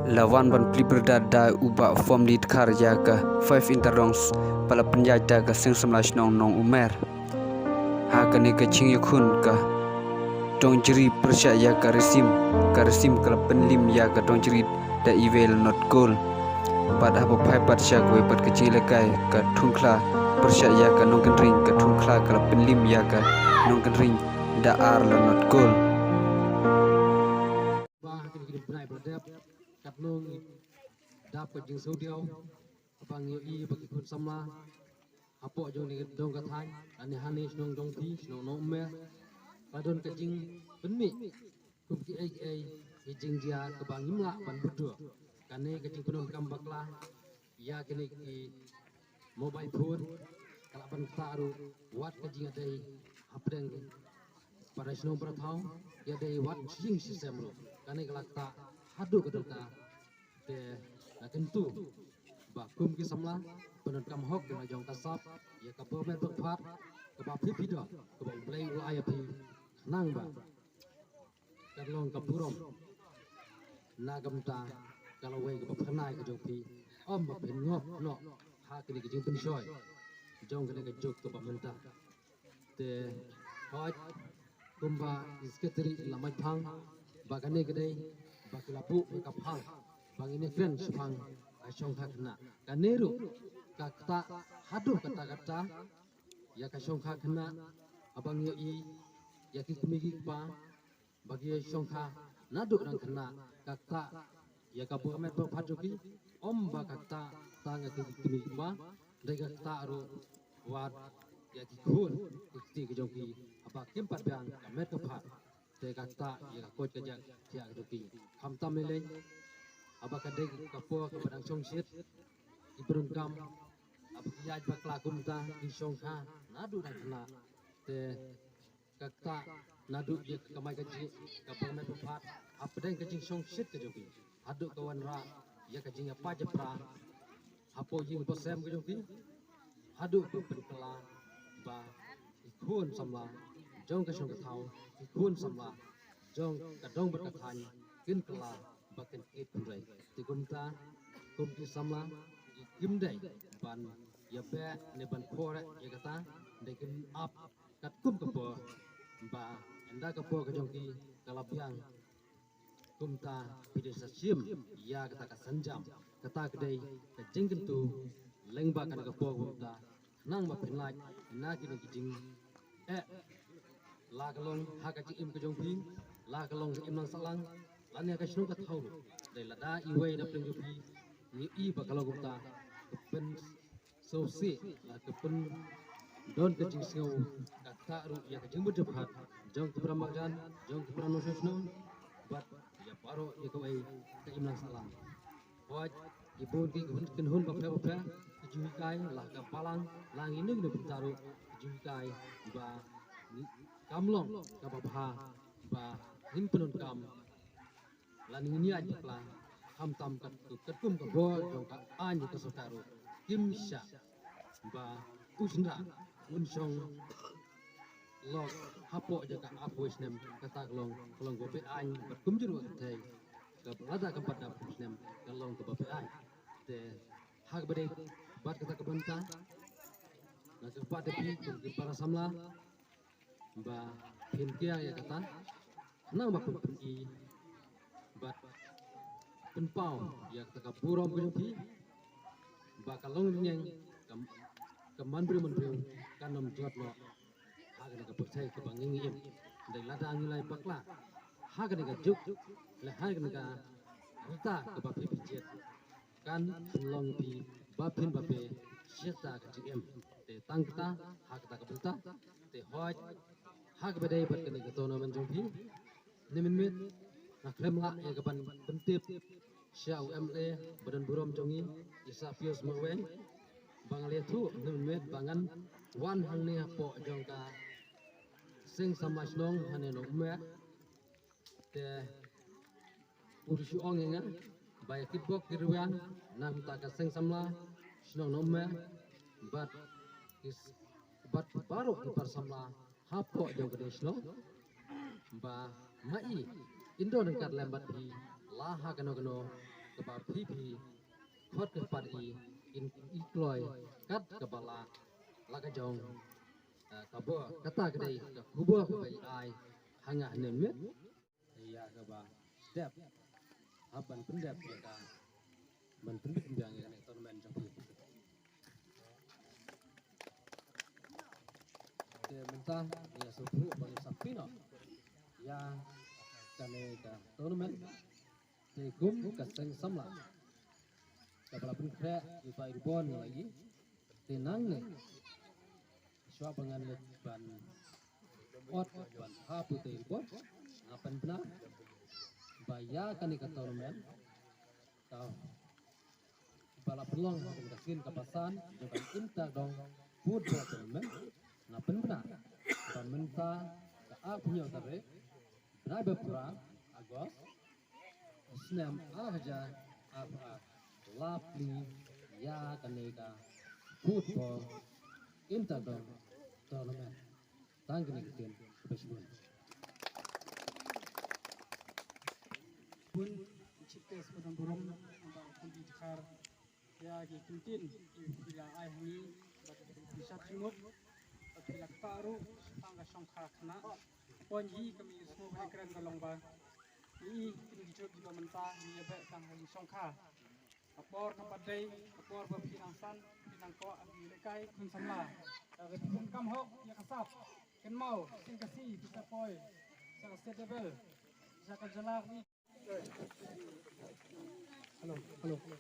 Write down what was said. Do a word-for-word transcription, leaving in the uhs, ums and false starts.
La wan ban plie pyrda da u Bah Fomdi Dkhar ïa ka five Inter Dongs ba la pynïaid da ka Seng Samla Shnong Nongummer. Ha kane ka jingïakhun ka Dongjri pyrshah ïa ka Risim, ka Risim ka la pynlim ïa ka Dongjri da iwei la not goal. Bad haba phai pat sha kawei pat ka jingïalehkai, ka Thungkhla pyrshah ïa ka Nongkynreng, ka Thungkhla ka la pynlim ïa ka Nongkynreng da ar la not goal. Ba ha kine ki bnai ba la dep, katno ngi dap ka jingsngewdiaw, haba ngi ïohi ba ki khun samla hapoh jong kane ka dong ka thaiñ, lane hangne shnong jong phi, shnong Nongummer, ba don ka jingpynmih kum kiei kiei ki jingjia kaba ngim lah ban bud. Kane ka jingpyndonkam bakla ïa kine ki mobile phone, ka la ban ktah ruh wat ka jingïadei hapdeng para shnong para thaw, ïadei wat shisien shisien ruh. Kane ka la ktah haduh ka dongka. Te nga kyntu ba kum ki samla, pyndonkam hok ïa la jong ka sap, ïa ka bor met bor phad kaba phi phi doh, kaba U Blei u la ai ïa phi, khnang ba ka long ka burom na ka bynta ka lawei kaba pyrnai ka jong phi, ym ba phin ngop noh ha kine ki jingpynshoi jong kane ka juk kaba mynta. Te hooid, kumba i Secretary la mait phang, ba kane ka dei ba ki la buh ka phang ba ngin ïakren shaphang ka shongkha khynnah. Kane ruh ka ktah haduh katta katta ïa ka shongkha khynnah, haba ngi ïohi ïa ki kmie ki kpa ba ki shongkha naduh dang khynnah, ka ktah ïa ka bor met bor phad jong ki, ym ba ka ktah tang ïa ki kmie ki kpa, dei ka ktah ruh wat ïa ki khun ki kti ki jong ki, haba kim pat biang ka met ka phad, te ka ktah ïa ka koit ka jait thiah ka jong ki. Khamtam lei lei haba ka dei ka por kaba dang shongshit, ki pyndonkam, haba ki ïaid bakla kumta ki shongkha naduh dang khynnah, te ka ktah naduh ïa ka kamai kajih, ka bor met bor phad hapdeng ka jingshongshit ka jong ki, haduh ka wanrah ïa ka jingïapait ïapra hapoh ïing hapoh sem ka jong ki, haduh ba pynkylla ba ki khun samla jong ka shong ka thaw, ki khun samla jong ka dong bad ka thaiñ kin kylla ba kin kit kynrei. Te kumta, kum ki samla, kim dei ban ïabeh ne ban phoreh ïa kata, dei kin ap katkum ka por, ba ynda ka por ka jong ki ka la biang, kumta phi dei sa shim ïa kata ka sienjam. Kata ka dei ka jingkyntu lyngba kane ka por kumta, khnang ba phin lait na kine ki jing eh, la ka long ha ka jingim ka jong phi, la ka long ka imlang sahlang, lane ha ka shnong ka thaw ruh. Dei lada iwei na pdeng jong phi ngi i ba ka long kumta, ka pynsngewsih, la ka pyndon ka jingsngew, ka ktah ruh ïa ka jingmut jingpyrkhat jong ki para marjan, jong ki para nongshong shnong, bad ïa baroh ïa kawei ka imlang sahlang. Hooid, ki bun ki kynhun bapher bapher ki ju hikai, la ka balang, la ngi ning ne bynta ruh ki ju hikai, ba kam long kaba bha ba ngin pyndonkam lane ngin ïaid bakla, khamtam kat, katkum ka bor jong ka aiñ ka sorkar ruh, kim shah ba u shynrang un shong lok hapoh jong ka arphew snem, kata ka long, ka long kaba beaiñ, bad kumjuh ruh ka thei, ka lada kam pat da arphew snem ka long kaba beaiñ. Te ha kaba dei bad kata ka bynta, nga kyrpad ïa phi kum ki para samla ba phin kiar ïa kata, khnang ba phin pyni bad pynpaw ïa kata ka burom ka jong phi, ba ka longrynïeng ka, ka man briew man briew kan ym jot noh ha kane ka pyrthei kaba ngi ngi im. Dei lada ngi la ïa bakla ha kane ka juk, lane ha kane ka rta kaba phi phi jied, kan pynlong phi ba phin ba phi shata ka jingim. Te tang kata, ha kata ka bynta, te hooid, ha kaba dei bad kane ka tournament jong phi, ne mynmiet nga khlem lah ïa ka ban pyntip sha u M L A ba don burom jong ngi, i Sir Pius Marwein, ba nga la ïathuh ne mynmiet ba ngan wan hangne hapoh jong ka Seng Samla Shnong hangne Nongummer. Te u dei shu ong ïa nga ba ïa ki bok ki rwiang na ka bynta ka Seng Samla Shnong Nongummer, bad ki s-, bad baroh ki para samla hapoh jong ka dei shnong, ba ma i in don ryngkat lem bad phi la ha kano kano kaba phi phi khot ka pat i in i kloi kat kaba la la ka jong, eh, ka bor. Kata ka dei ka khubor kaba i ai ha nga ne miet. Ïa kaba dep hap ban pyndep ïa ka ban pyndep biang ïa ka tournament jong phi. Te mynta ïa sngewthuh ba ngin sa pynlong ïa kane ka tournament. Te kum ka seng samla kaba la pynkhreh ïa i Bai Ribon ïa la i. Te nangne shuwa ba ngan leit ban ot ban hap ïa i Bai Ribon, nga pynbna ba ïa kane ka tournament ka ba la pynlong ha ka sien kaba san jong ka Inter Dong Football Tournament. Nga pynbna ba mynta ka arphew hynñiew tarik bnai ba phra August snem ar hajar arphew ar la plie ïa kane ka Football Inter Dong Tournament. Tang kine ki ktien, khublei shibun. Bun, Chief Guest, ba don burom, ba pynjah dkhar ïa ki ktien ki phi la ai ha ngi, ba phi shad jingmut, ba phi la ktah ruh shaphang ka shongkha khynnah. Pynban hi ka mih sngewbha kren ka long ba i kine ki jhur kiba mynta ngi ïa beh tang ha ki shongkha. Ka por ka pat dei ka por ba phi nang san, phi nang kwah, phi lehkai khun samla. Ka phi pyndonkam hok ïa ka sap, kynmaw sien ka sngi phi sa poi sha ka state level, sha ka jylla. Hello, hello.